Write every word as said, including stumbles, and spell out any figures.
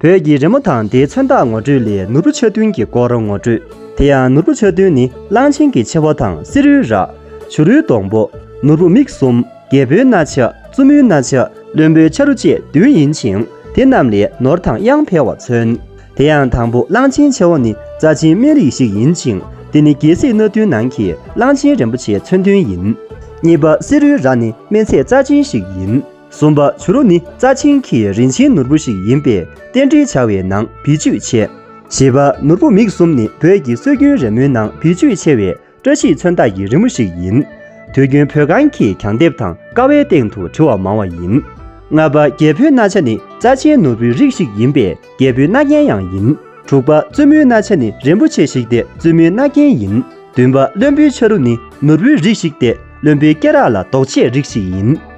བོད་ཀྱི་རི་མོ་དང་དེའི་མཚོན་རྟགས་ངོ་སྤྲོད་ལས་ནོར་བུ་ཆ་བདུན་གྱི་སྐོར་ངོ་སྤྲོད། དེ་ཡང་ནོར་བུ་ཆ་བདུན་ནི་གླང་ཆེན་གྱི་མཆེ་བ་དང་བསེ་རུའི་རྭ། བྱུ་རུའི་སྡོང་པོ། ནོར་བུ་མིག་གསུམ། རྒྱལ་པོའི་རྣ་ཆ། བཙུན་མོའི་རྣ་ཆ། བློན་པོའི་ཆ་རུ་བཅས་བདུན་ཡིན་ཅིང་། དེ་རྣམས་ལས་ནོར་དང་གཡང་འཕེལ་བ་མཚོན། དེ་ཡང་དང་པོ་གླང་ཆེན་ཆེ་བ་ནི་རྩ་ཆེན་སྨན་རིགས་ཤིག་ཡིན་ཅིང་། དེ་ནི་རྒྱལ་སྲིད་སྣ་བདུན་ནང་གི་གླང་ཆེན་རིན་པོ་ཆེའི་མཚོན་དོན་ཡིན། གཉིས་པ་བསེ་རུའི་རྭ་ནི་སྨན་རྫས་རྩ་ཆེན་ཞིག་ཡིན། གསུམ་པ་བྱུ་རུ་ནི་རྩ་ཆེན་གྱི་རིན་ཆེན་ནོར་བུ་ཞིག་ཡིན་པས་རྟེན་འབྲེལ་བྱ་བའི་ནང་བེད་སྤྱོད་ཆེ། བཞི་པ་ནོར་བུ་མིག་གསུམ་ནི་བོད་ཀྱི་སྲོལ་རྒྱུན་རི་མོའི་ནང་བེད་སྤྱོད་ཆེ་བའི་བཀྲ་ཤིས་མཚོན་རྟགས་ཀྱི་རི་མོ་ཞིག་ཡིན། དུས་རྒྱུན་བོད་ཁང་གི་གྱང་ལྡེབས་དང་ཀ་བའི་སྟེང་དུ་བྲི་བ་མང་བ་ཡིན། ལྔ་པ་རྒྱལ་པོའི་རྣ་ཆ་ནི་རྩ་ཆེན་ནོར་བུའི་རིགས་ཤིག་ཡིན་པས་རྒྱལ་པོའི་རྣ་རྒྱན་ཡང་ཡིན། དྲུག་པ་བཙུན་མོའི་རྣ་ཆ་ནི་རིན་པོ་ཆེ་ཞིག་སྟེ་བཙུན་མོའི་རྣ་རྒྱན་ཡིན། བདུན་པ་བློན་པོའི་ཆ་རུ་ནི་ནོར་བུའི་རིགས་ཤིག་སྟེ་བློན་པོའི་སྐེ་རགས་ལ་འདོགས་ཆས་རིགས་ཤིག་ཡིན།